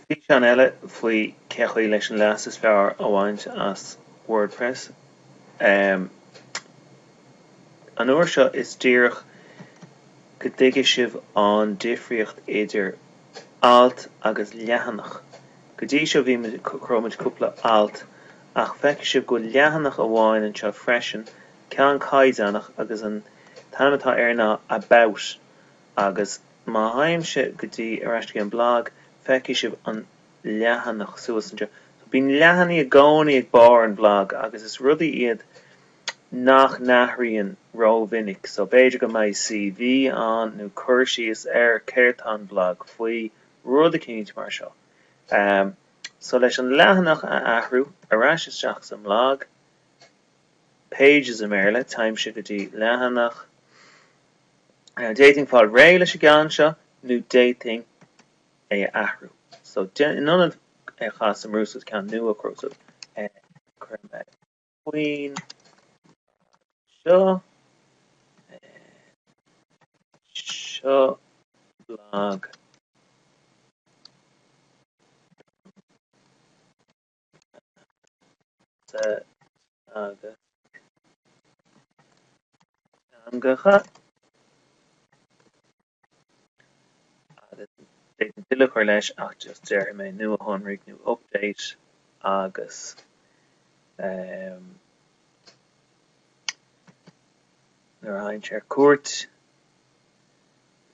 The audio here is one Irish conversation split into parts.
Físeán eile faoi cé chaoi leis an leas is fearr a bhaint as WordPress. An uair seo is díreach go dtuigfidh sibh an difríocht idir alt agus leathanach. Go dtí seo bhí muid, chruthaigh muid cúpla alt ach feicfidh sibh go bhfuil leathanach amháin anseo freisin, ceann caighdeánach agus an t-ainm atá air ná About agus Má théimse go dtí, ar ais go dtí an blag, feicfidh sibh an leathanach suas anseo. So bíonn leathanaigh i gcónaí ag barr an bhlag agus is rudaí iad nach n-athraíonn rómhinic. So b'fhéidir go mbeidh CV ann nó cur síos ar céard tá an blag faoi, rud eicínt mar seo. So leis an leathanach a athrú, ar ais isteach sa mblag, Pages i mBéarla, téimse go dtí leathanach. D'fhéadfainn fáil réidh leis an gceann seo nó d'fhéadfainn é a athrú. So, in ionad é a chaitheamh sa mbrúscar agus ceann nua a chruthú, cuirfidh mé faoin seo, seo blag sa teagasc teangacha agus d'fhéadfainn tuilleadh a chur leis ach just déarfaidh mé nuashonraigh nó update agus nuair a théimse ar cuairt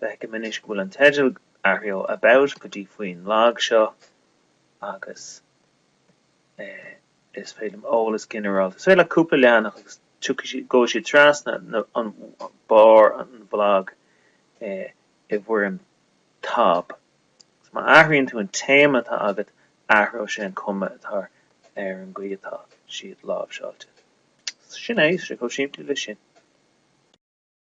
feicim anois go bhfuil an teideal athraithe ó about go dtí faoin mblag seo agus is féidir liom eolas ginearálta. Is féidir leat cúpla leathanach agus tiocfaidh siad, gabhfaidh siad trasna an barr an bhlag i bhfoirm tab. So má athraíonn tú an téama atá agat, athróidh sé an cuma atá ar an gcaoi atá siad láimhseáilte. Sin é, sé chomh simplí le sin.